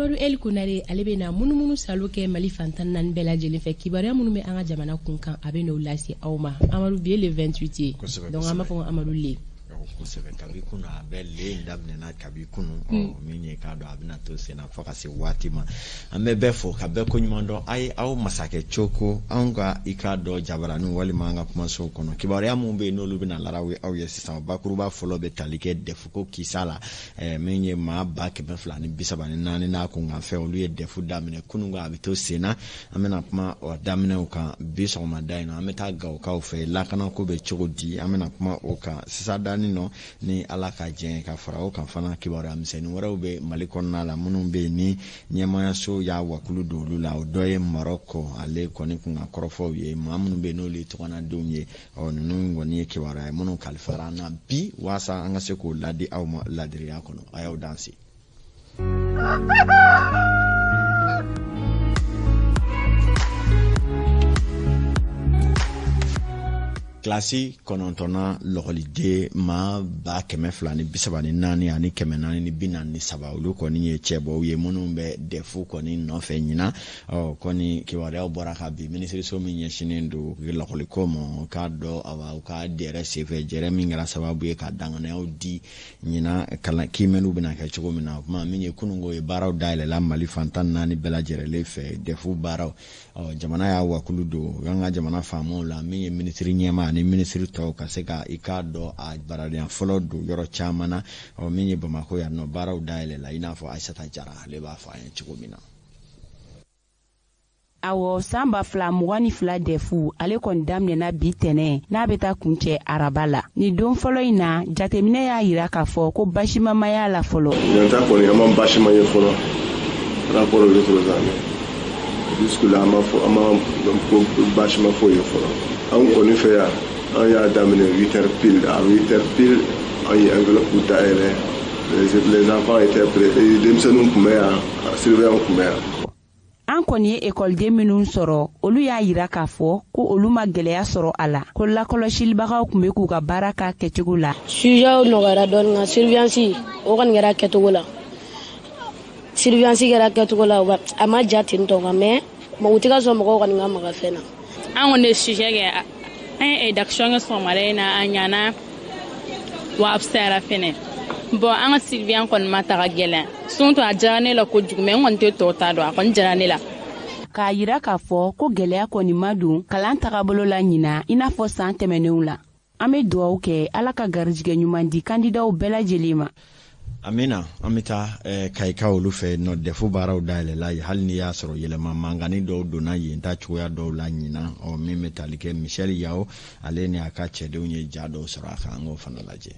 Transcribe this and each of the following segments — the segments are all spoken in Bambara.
Amadu El Konare, ale bɛna munumunu salo kɛ Mali fan 14 bɛɛ lajɛlen fɛ. Kibaruya minnu bɛ an ka jamana kun kan, a bɛ n'o lase aw ma. Amadu, bi ye le 28 ye, donc an b'a fɔ ko Amadu le. Kosɛbɛ, kabi kunu a bɛ le in daminɛna kabi kunu. Min ye k'a dɔn a bɛna to sen na fo ka se waati ma. An bɛ bɛɛ fo ka bɛɛ ko ɲuman dɔn. A ye aw masakɛ coko anw ka i k'a dɔn jabaranin walima an ka kumasow kɔnɔ, kibaruya minnu bɛ yen n'olu bɛna larawe aw ye sisan, bakuruba fɔlɔ bɛ tali kɛ DEF ko kisa la. Min ye maa 234 n'a kunkanfɛn, olu ye DEF daminɛ kunun, a bɛ to sen na. An bɛna kuma o daminɛw kan bi sɔgɔmada in na. An bɛ taa Gawokaw fɛ, lakanako bɛ cogo di, an bɛna kuma o kan sisan danin nɔ ni Ala ka jɛn. Ka fara o kan fana, kibaruya misɛnnin wɛrɛw bɛ Mali kɔnɔna la minnu bɛ yen ni ɲɛmaayaso y'a wakulu don olu la. O dɔ ye Marɔku, ale kɔni kun ka kɔrɔfɔw ye, maa minnu bɛ yen n'olu ye tɔgɔnadenw ye. Ɔ ninnu kɔni ye kibaruya ye minnu kalifara an na bi walasa an ka se k'o ladi aw ma ladiriya kɔnɔ. A y'aw danse. Kilasi 9nan lɔgɔliden maa 234,443, olu kɔni ye cɛbɔw ye minnu bɛ DEF kɔni nɔfɛ ɲinan. Ɔ kɔni kibaruyaw bɔra ka bi minisiriso min ɲɛsinnen don lakɔliko ma, k'a dɔn awa u ka jɛrɛ senfɛ, jɛrɛ min kɛra sababu ye ka danganiyaw di ɲinan kalan kiimɛliw bɛna kɛ cogo min na. O kuma min ye kununko ye, baaraw dayɛlɛla Mali fan 14 bɛɛ lajɛlen fɛ, DEF baaraw. Ɔ jamana y'a wakulu don an ka jamana faamaw la, min ye minisiri ɲɛmaa ani minisiri tɔw ka se ka i k'a dɔn a baradenya fɔlɔ don yɔrɔ caman na. Ɔ min ye Bamakɔ yan nɔ, baaraw dayɛlɛla i n'a fɔ Ayisata Jara ale b'a fɔ an ye cogo min na. Awɔ, san 2022 DEF, ale kɔni daminɛna bi tɛnɛ, n'a bɛ taa kuncɛ araba la. Nin don fɔlɔ in na, jateminɛ y'a yira k'a fɔ ko basima ma y'a la fɔlɔ. Ɲinan ta kɔni, an ma basima ye fɔlɔ rapport aux autres années. Jusque là, an ma fɔ, an ma ko basima foyi ye fɔlɔ. An kɔni fɛ yan, an y'a daminɛ 8 heures pile. À 8 heures pile, an ye enveloppe dayɛlɛ. Les enfants étaient prêts, denmisɛnninw tun bɛ yan, surveillant tun bɛ yan. An kɔni ye ekɔliden minnu sɔrɔ, olu y'a yira k'a fɔ ko olu ma gwɛlɛya sɔrɔ a la, ko lakɔlɔsilibagaw tun be k'u ka baara k'a kɛcogo la. Sujetw nɔgɔyara dɔɔni, nka surveillance o kɔni kɛra kɛcogo la. Surveillance kɛra kɛcogo la, a ma ja ten tɔ, nka mais u tɛ ka sɔn mɔgɔw kɔni ka maga fɛn na. An kɔni ye sujet kɛ, an ye rédaction kɛ sɔgɔmada in na, a ɲana wa a fisayara fɛnɛ. Bon, an ka surveillant kɔni ma ta ka gɛlɛn, surtout a diyara ne la kojugu, mais n kɔni tɛ tɔw ta dɔn, a kɔni diyara ne la. K'a yira k'a fɔ ko gwɛlɛya kɔni ma don kalan tagabolo la ɲina i n'a fɔ saan tɛmɛnenw la. An be duwawu kɛ, Ala ka garijigɛ ɲuman di kandidaw bɛɛ lajɛlen ma. Amina. An bɛ taa Kayika olu fɛ nɔ, DEF baaraw dayɛlɛla yen, hali n'i y'a sɔrɔ yɛlɛma mankanni dɔw donna yen ta cogoya dɔw la ɲinan. Ɔ min bɛ tali kɛ Michel Yaho, ale ni a ka cɛdenw ye ja dɔw sɔrɔ a kan, an k'o fana lajɛ.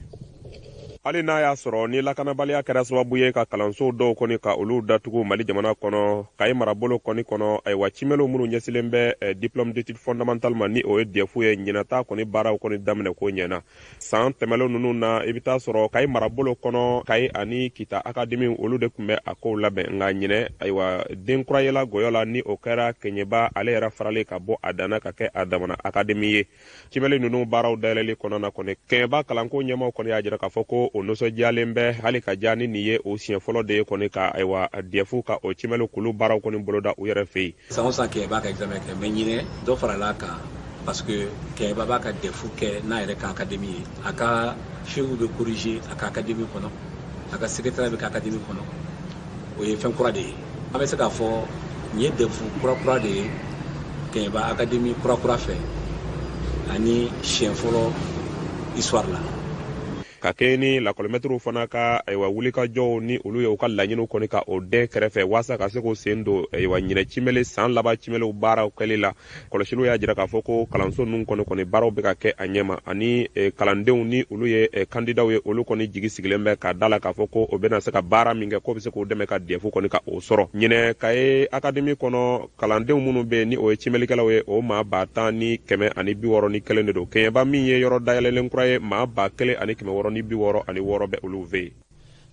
Hali n'a y'a sɔrɔ ni lakanabaliya kɛra sababu ye ka kalansow dɔw kɔni ka olu datugu Mali jamana kɔnɔ, Kayi marabolo kɔni kɔnɔ, ayiwa, cimɛliw minnu ɲɛsilen bɛ diplôme d'études fondamentales ma, ni o ye DEF ye, ɲinata kɔni baaraw kɔni daminɛ ko ɲɛna. San tɛmɛlen ninnu na, i bɛ taa sɔrɔ Kayi marabolo kɔnɔ, Kayi ani Kita akademi, olu de tun bɛ a kow labɛn. Nka ɲinɛ, ayiwa, den kura yela gɔyɔ la, ni o kɛra Keɲeba, ale yɛrɛ faralen ka bɔ a danna ka kɛ a damana akademi ye. Cimɛli ninnu baaraw dayɛlɛli kɔnɔna kɔni, Kɛɲɛba kalanko ɲɛmaw kɔni y'a jira k'a fɔ ko o nisɔndiyalen bɛ hali ka diya ni nin ye o siɲɛ fɔlɔ de ye kɔni ka, ayiwa, DEF ka o cimɛli kulu baaraw kɔni boloda u yɛrɛ fɛ yen. San o san, Kɛɲɛba ka examen kɛ, mais ɲinɛ dɔ farala a kan parce que Kɛɲɛba b'a ka DEF kɛ n'a yɛrɛ ka académie ye. A ka feuilles bɛ corriger a ka académie kɔnɔ, a ka secrétariat bɛ kɛ académie kɔnɔ. O ye fɛn kura de ye. An bɛ se k'a fɔ nin ye DEF kura kura de ye Kɛɲɛba académie kura kura fɛ ani siɲɛ fɔlɔ histoire la. Ka kɛɲɛ ni lakɔlimɛtiriw fana ka, ayiwa, wulikajɔw ni olu ye u ka laɲiniw kɔni ka o dɛn kɛrɛfɛ walasa ka se k'o sen don, ayiwa, ɲinɛ cimɛli san laban cimɛliw baaraw kɛli la, kɔlɔsiliw y'a jira k'a fɔ ko kalanso ninnu kɔni baaraw bɛ ka kɛ a ɲɛma, ani kalandenw ni olu ye kandidaw ye, olu kɔni jigi sigilen bɛ ka da la k'a fɔ ko o bɛna se ka baara min kɛ, k'o bɛ se k'o dɛmɛ ka DEF kɔni ka o sɔrɔ. Ɲinɛ Kaye akademi kɔnɔ, kalandenw minnu bɛ yen ni o ye cimɛlikɛlaw ye, o maa 10,161 de don. Kɛɲɛba min ye yɔrɔ dayɛlɛlen kura ye, maa 1,666 bɛ olu fɛ yen.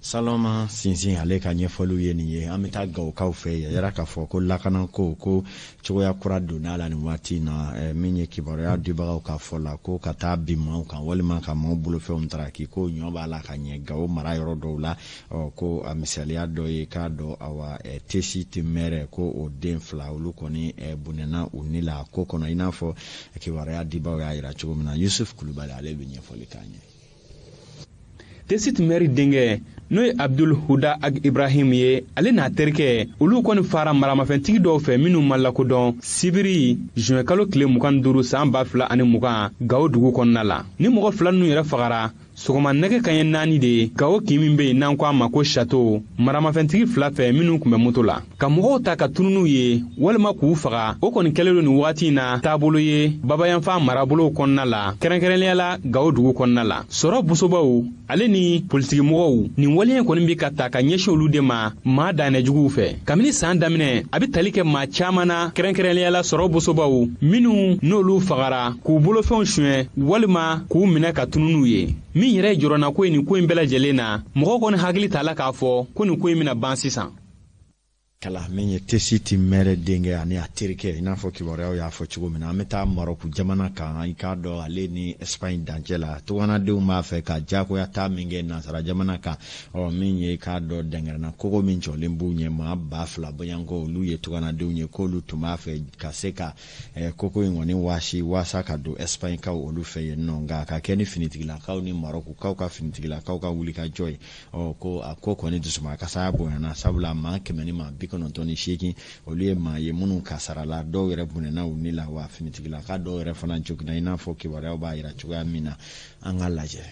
Saloma Sinsin ale ka ɲɛfɔliw ye nin ye. An bɛ taa Gawokaw fɛ yen. A yira k'a fɔ ko lakanako ko cogoya kura donna a la nin waati in na. Min ye kibaruya dibagaw ka fɔ la, ko ka taa bin maaw kan walima ka maaw bolofɛnw taraki, ko ɲɔ b'a la ka ɲɛ Gawo mara yɔrɔ dɔw la. Ɔ, ko a misaliya dɔ ye k'a dɔn, awa, Tessit maire, ko o den fila, olu kɔni bɔnɛna u ni la ko kɔnɔ, i n'a fɔ kibaruya dibaw y'a yira cogo min na. Yusuf Kulubali ale bɛ ɲɛfɔli k'an ye. Tessit maire denkɛ, n'o ye Abdul Huda Ag Ibrahim ye, ale n'a terikɛ, olu kɔni fara maramafɛntigi dɔw fɛ minnu ma lakodɔn, sibiri juin kalo tile 25 san 2020, Gawo dugu kɔnɔna la. Ni mɔgɔ fila ninnu yɛrɛ fagara sɔgɔma nɛgɛ kaɲɛ 4 de ye, Gawo kin min bɛ yen n'an ko a ma ko Château, maramafɛntigi fila fɛ minnu tun bɛ moto la ka mɔgɔw ta ka tunun n'u ye walima k'u faga, o kɔni kɛlen don nin wagati in na taabolo ye babayanfan marabolow kɔnɔna la, kɛrɛnkɛrɛnnenya la Gawo dugu kɔnɔna la. Sɔrɔ bosobaw ale ni politikimɔgɔw, nin waleya kɔni bɛ ka ta ka ɲɛsin olu de ma maa danɛjuguw fɛ kabini san daminɛ. A bɛ tali kɛ maa caman na, kɛrɛnkɛrɛnnenya la sɔrɔ bosobaw minnu n'olu fagara k'u bolofɛnw suɲɛ walima k'u minɛ ka tunun n'u ye. Min yɛrɛ ye jɔrɔnako ye nin ko in bɛɛ lajɛlen na, mɔgɔw kɔni hakili t'a la k'a fɔ ko nin ko in bɛna ban sisan. Kala min ye Tessit maire denkɛ ani a terikɛ, i n'a fɔ kibaruyaw y'a fɔ cogo min na. An bɛ taa Marɔku jamana kan. I k'a dɔn, ale ni Espagne dancɛ la, tuganadenw b'a fɛ ka jagoya taa min kɛ nansara jamana kan. Ɔ, min ye k'a dɔn, dɛnkɛrɛnna kogo min jɔlen b'u ɲɛ, maa 2000 bɔɲɔgɔnko, olu ye tuganadenw ye, k'olu tun b'a fɛ ka se ka koko in kɔni waasi waasa ka don Espagne kaw olu fɛ yen nɔ. Nka ka kɛ ni finitigilakaw ni Marɔkukaw ka finitigilakaw ka wuli ka jɔ ye, ɔ, ko a ko kɔni dusuma kasaya bonyana, sabula maa 198, olu ye maa ye minnu kasarala, dɔw yɛrɛ bɔnɛna u ni la, wa finitigilaka dɔw yɛrɛ fana joginna, i n'a fɔ kibaruyaw b'a yira cogoya min na. An ka lajɛ.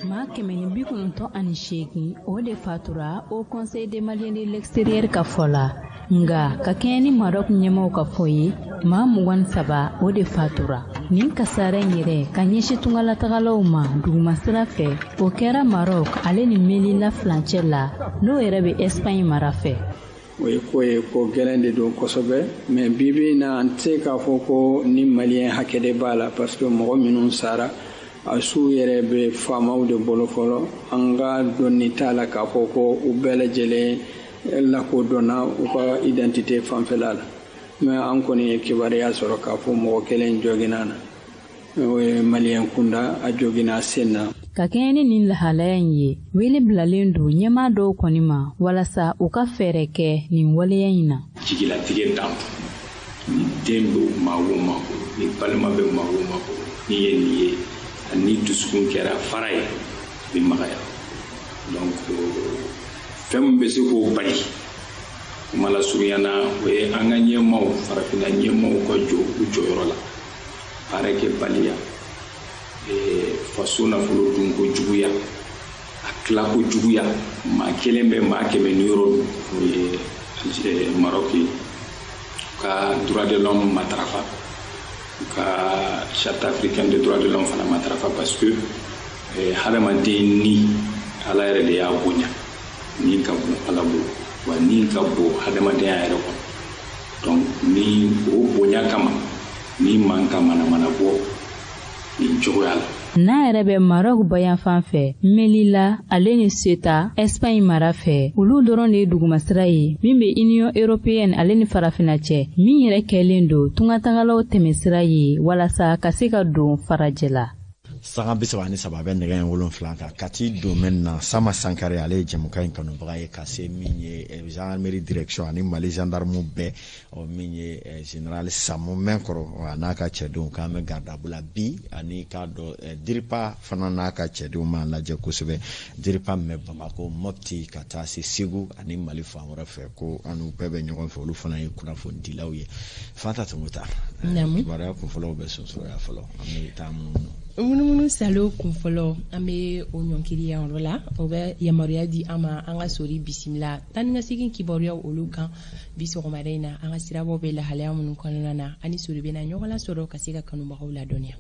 Maa 198, o de fatura Haut Conseil des Maliens de l'extérieur ka fɔ la. Nga ka kɛɲɛ ni Maroc ɲɛmaw ka fɔ ye, maa 23, o de fatura. Nin kasara in yɛrɛ ka ɲɛsin tungalatagalaw ma dugumasira fɛ, o kɛra Maroc ale ni Melilla furancɛ la, n'o yɛrɛ bɛ Espagne mara fɛ. O ye ko ye, ko gɛlɛn de don kosɛbɛ. Mais bi bi in na, an tɛ se k'a fɔ ko ni Malien hakɛ de b'a la, parce que mɔgɔ minnu sara, a su yɛrɛ bɛ faamaw de bolo fɔlɔ. An ka dɔnni t'a la k'a fɔ ko u bɛɛ lajɛlen lakodɔnna u ka identité fanfɛla la. Mais an kɔni ye kibaruya sɔrɔ k'a fɔ mɔgɔ kelen joginna na, o ye Malien kunda, a joginna sen na. Ka kɛɲɛ ni nin lahalaya in ye, wele bilalen don ɲɛmaa dɔw kɔni ma walasa u ka fɛɛrɛ kɛ nin waleya in na. Jigilatigɛ dan ni den bɛ maa o maa bolo, ni balima bɛ maa o maa bolo, n'i ye nin ye, ni dusukun kɛra fara ye, a bɛ magaya. Donc fɛn min bɛ se k'o bali, kuma lasurunya na, o ye an ka ɲɛmaaw, farafinna ɲɛmaaw ka jɔ u jɔyɔrɔ la. Baarakɛbaliya, faso nafolo dunko juguya, a tilako juguya, maa kelen bɛ maa 100 ni yɔrɔ dun, o ye Maroc ye. U ka droit de l'homme matarafa, u ka Charte africaine des droits de l'homme fana matarafa, parce que hadamaden ni Ala yɛrɛ de y'a bonya, ni ka bon Ala bolo, wa ni ka bon hadamadenya yɛrɛ kɔnɔ. Donc ni o bonya kama, ni man ka manamana bɔ nin cogoya la. N'a yɛrɛ bɛ Maroc bayanfan fɛ, Melilla ale ni Ceuta, Espagne mara fɛ, olu dɔrɔn de ye dugumasira ye min bɛ Union européenne ale ni farafinna cɛ, min yɛrɛ kɛlen don tungatagalaw tɛmɛsira ye walasa ka se ka don farajɛ la. Sanga 33 bɛ nɛgɛ in 7 kan Kati domaine na. Sama Sankare, ale ye jɛmukan in kanubaga ye, ka se min ye gendarmerie direction ani Mali gendarme bɛɛ, ɔ, min ye général Samu Mɛnkɔrɔ a n'a ka cɛdenw, k'an bɛ garde à vous la bi, ani k'a dɔn DIRPA fana n'a ka cɛdenw m'an lajɛ kosɛbɛ. DIRPA min bɛ Bamako, Mopti, ka taa se Segu ani Mali fan wɛrɛ fɛ, ko an n'u bɛɛ bɛ ɲɔgɔn fɛ. Olu fana ye kunnafonidilaw ye. Fanta Tunguta, kibaruya kunfɔlɔw bɛ sonsoroya fɔlɔ, an bɛ taa munumunu. Munumunu salo kun fɔlɔ, an bɛ o ɲɔnkiri yan yɔrɔ la. O bɛ yamaruya di an ma an ka sori bisimila taa ni ka segin kibaruyaw olu kan bi sɔgɔmada in na. An ka sirabaw bɛ lahalaya minnu kɔnɔna na, ani sori bɛna ɲɔgɔn lasɔrɔ ka se ka kanubagaw ladɔnniya.